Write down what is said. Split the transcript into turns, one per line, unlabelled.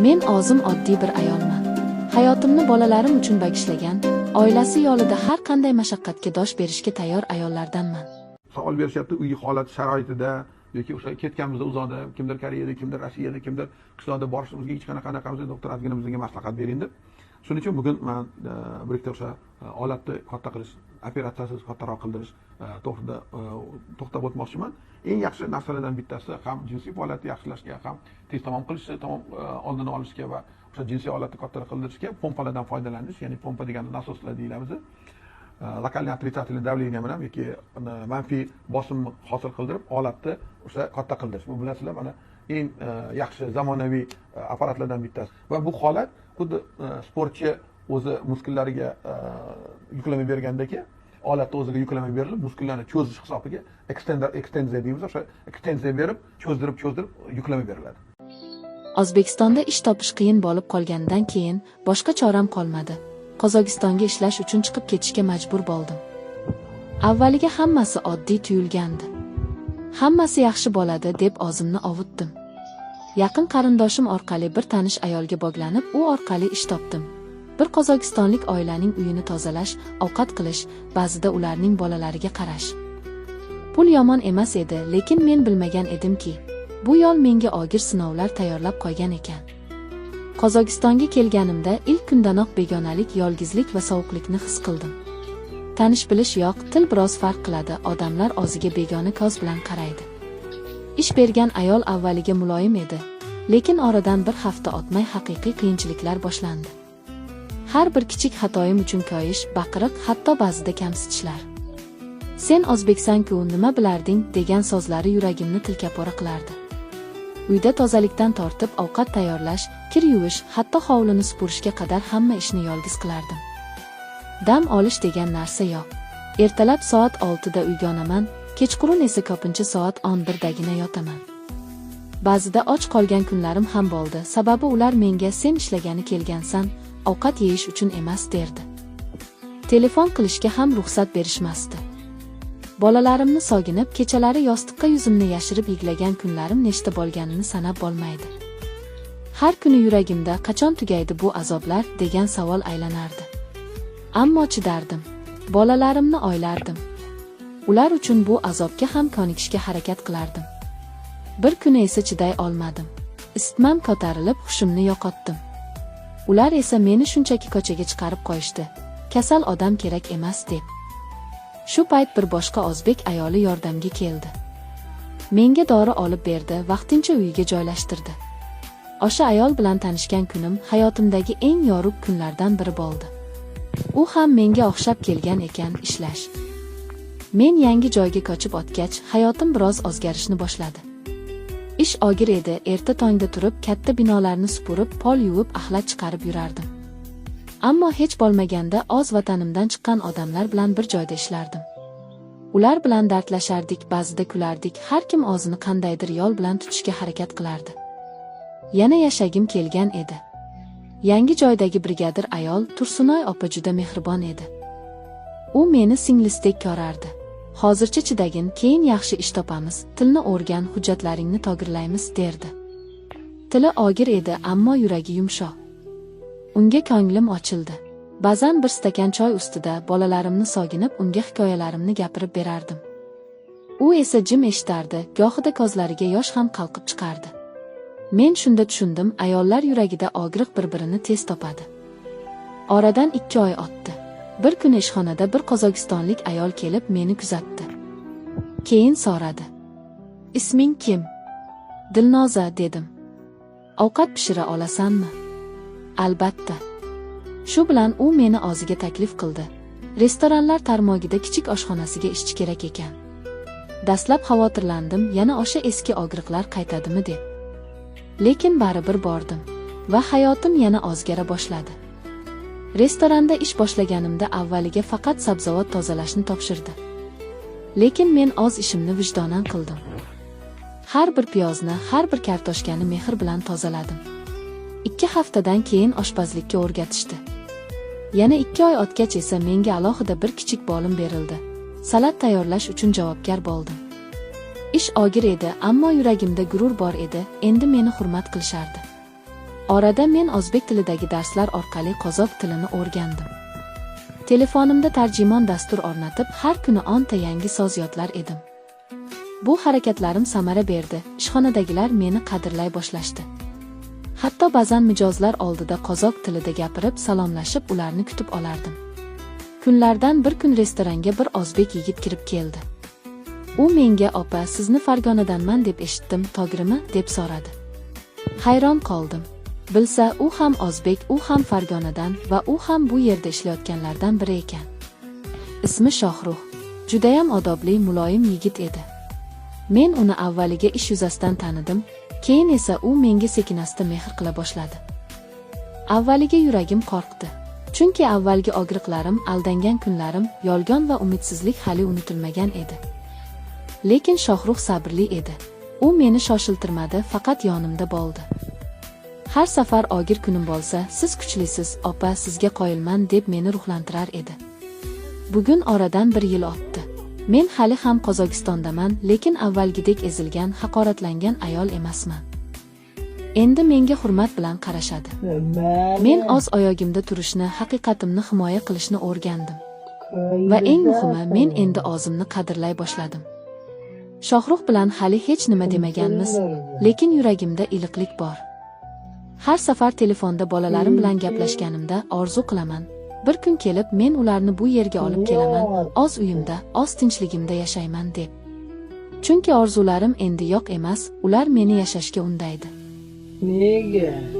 Men o'zim oddiy bir ayolman. Hayotimni bolalarim uchun bagishlagan, oilasi yo'lida har qanday mashaqqatga dosh berishga tayyor ayollardanman.
Savol berishyapti, uy holat sharoitida yoki o'sha ketganimizda uzoqda, kimdir Koreyada, kimdir Rossiyada, kimdir qishloqda borishimizga hech qanaqa anaqamiz, doktor, ozgina bizga maslahat bering deb. Shuning uchun bugun man bir ikkita o'sha olatni katta qilish, operatsiyasiz kattaroq qildirish to'g'risida to'xtab o'tmoqchiman. Eng yaxshi narsalardan bittasi ham jinsiy faoliyatni yaxshilashga, ham tez tamom qilishni tamom oldini olishga va o'sha jinsiy holatni kattaroq qildirishga pompalardan foydalanish, ya'ni pompa degani nasoslar deyilamiz. Локальный отрицательный давление bilan yoki manfiy bosim hosil qildirib, olatni o'sha katta qildirish. Bu, bilasizlar, mana eng yaxshi zamonaviy apparatlardan bittasi. Va bu holat xuddi sportchi o'zi muskullariga yuklama bergandagi olatni o'ziga yuklama berilib, muskullarni cho'zish hisobiga ekstender, ekstenziya deymiz, o'sha ekstenziya berib, cho'zdirib, cho'zdirib yuklama beriladi.
O'zbekistonda ish topish qiyin bo'lib qolganidan keyin boshqa choram qolmadi. Qozog'istonga ishlash uchun chiqib ketishga majbur bo'ldim. Avvaliga hammasi oddiy tuyulgandi. Hammasi yaxshi bo'ladi deb o'zimni ovutdim. Yaqin qarindoshim orqali bir tanish ayolga bog'lanib, u orqali ish topdim. Bir qozog'istonlik oilaning uyini tozalash, ovqat qilish, ba'zida ularning bolalariga qarash. Pul yomon emas edi, lekin men bilmagan edimki, bu yo'l menga og'ir sinovlar tayyorlab qo'ygan ekan. Qozog'istonga kelganimda ilk kundanoq begonalik, yolg'izlik va sovuqlikni his qildim. Tanish bilish yo'q, til biroz farq qiladi, odamlar o'ziga begona ko'z bilan qaraydi. Ish bergan ayol avvaliga muloyim edi, lekin oradan bir hafta o'tmay haqiqiy qiyinchiliklar boshlandi. Har bir kichik xatoyim uchun koyish, baqiriq, hatto ba'zida kamsitishlar. "Sen o'zbeksan-ku, nima bilarding?" degan so'zlari yuragimni tilkapora qilardi. Uyda tozalikdan tortib ovqat tayyorlash, kir yuvish, hatto hovlini supurishga qadar hamma ishni yolg'iz qilardim. Dam olish degan narsa yo'q. Ertalab soat 6 da uyg'onaman, kechqurun esa ko'pincha soat 11dagina yotaman. Ba'zida och qolgan kunlarim ham bo'ldi, sababi ular menga "Sen ishlagani kelgansan, ovqat yeyish uchun emas" derdi. Telefon qilishga ham ruxsat berishmasdi. Bolalarimni soginib, kechalari yostiqqa yuzimni yashirib yig'lagan kunlarim nechta bo'lganini sanab bo'lmaydi. Har kuni yuragimda "Qachon tugaydi bu azoblar?" degan savol aylanardi. Ammo chidardim. Bolalarimni o'ylardim. Ular uchun bu azobga ham ko'nikishga harakat qilardim. Bir kuni esa chiday olmadim. Isitmam ko'tarilib, hushimni yo'qotdim. Ular esa meni shunchaki ko'chaga chiqarib qo'yishdi. "Kasal odam kerak emas" deb. Shu payt bir boshqa o'zbek ayoli yordamga keldi. Menga dori olib berdi, vaqtincha uyiga joylashtirdi. O'sha ayol bilan tanishgan kunim hayotimdagi eng yorug' kunlardan biri bo'ldi. U ham menga o'xshab kelgan ekan ishlash. Men yangi joyga ko'chib o'tgach, hayotim biroz o'zgarishni boshladi. Ish og'ir edi, erta tongda turib, katta binolarni supurib, pol yuvib, axlat chiqarib yurardim. Ammo hech bo'lmaganda o'z vatanimdan chiqqan odamlar bilan bir joyda ishlardim. Ular bilan dardlashardik, ba'zida kulardik, har kim o'zini qandaydir yo'l bilan tutishga harakat qilardi. Yana yashagim kelgan edi. Yangi joydagi brigadir ayol Tursunoy opa juda mehribon edi. U meni singlisdek ko'rardi. "Hozircha chidagin, keyin yaxshi ish topamiz, tilni o'rgan, hujjatlaringni to'g'rilaymiz" derdi. Tili og'ir edi, ammo yuragi yumshoq. Unga ko'nglim ochildi. Ba'zan bir stakan choy ustida bolalarimni soginib, unga hikoyalarimni gapirib berardim. U esa jim eshitardi, gohida ko'zlariga yosh ham qalqib chiqardi. Men shunda tushundim, ayollar yuragida og'riq bir-birini tez topadi. Oradan 2 oy o'tdi. Bir kuni ishxonada bir qozog'istonlik ayol kelib meni kuzatdi. Keyin so'radi: "Isming kim?" "Dilnoza" dedim. "Ovqat pishira olasanmi?" "Albatta." Shu bilan u meni o'ziga taklif qildi. Restoranlar tarmog'ida kichik oshxonasiga ishchi kerak ekan. Dastlab xavotirlandim, yana o'sha eski og'riqlar qaytadimi deb. Lekin baribir bordim va hayotim yana o'zgara boshladi. Restoranda ish boshlaganimda avvaliga faqat sabzavot tozalashni topshirdi. Lekin men o'z ishimni vijdonan qildim. Har bir piyozni, har bir kartoshkani mehr bilan tozaladim. 2 haftadan keyin oshpazlikka o'rgatishdi. Yana 2 oy o'tgach esa menga alohida bir kichik bo'lim berildi. Salat tayyorlash uchun javobgar bo'ldim. Ish og'ir edi, ammo yuragimda g'urur bor edi, endi meni hurmat qilishardi. Orada men o'zbek tilidagi darslar orqali qozoq tilini o'rgandim. Telefonimda tarjimon dastur o'rnatib, har kuni 10 ta yangi so'z yodlar edim. Bu harakatlarim samara berdi, ishxonadagilar meni qadrlay boshlashdi. Hatto ba'zan mijozlar oldida qozoq tilida gapirib, salomlashib, ularni kutib olardim. Kunlardan bir kun restoranga bir o'zbek yigit kirib keldi. U menga: "Opa, sizni Farg'onadanman deb eshitdim, to'g'rimi?" deb so'radi. Hayron qoldim. Bilsa, u ham o'zbek, u ham Farg'onadan va u ham bu yerda ishlayotganlardan biri ekan. Ismi Shohruh. Judayam odobli, muloyim yigit edi. Men uni avvaliga ish yuzasidan tanidim, keyin esa u menga sekin-asta mehr qila boshladi. Avvaliga yuragim qo'rqdi. Chunki avvalgi og'riqlarim, aldangan kunlarim, yolg'on va umidsizlik hali unutilmagan edi. Lekin Shohruh sabrli edi. U meni shoshiltirmadi, faqat yonimda bo'ldi. Har safar og'ir kunim bo'lsa, "Siz kuchlisiz, opa, sizga qoyilman", deb meni ruhlantirar edi. Bugun oradan bir yil o'tdi. Men hali ham Qozog'istondaman, lekin avvalgidek ezilgan, haqoratlangan ayol emasman. Endi menga hurmat bilan qarashadi. Men o'z oyog'imda turishni, haqiqatimni himoya qilishni o'rgandim. Va eng muhimi, men endi o'zimni qadrlay boshladim. Shohruh bilan hali hech nima demaganmiz, lekin yuragimda iliqlik bor. Har safar telefonda bolalarim bilan gaplashganimda orzu qilaman. Bir kun kelib men ularni bu yerga olib kelaman, o'z uyimda, o'z tinchligimda yashayman deb. Chunki orzularim endi yo'q emas, ular meni yashashga undaydi.
Nega?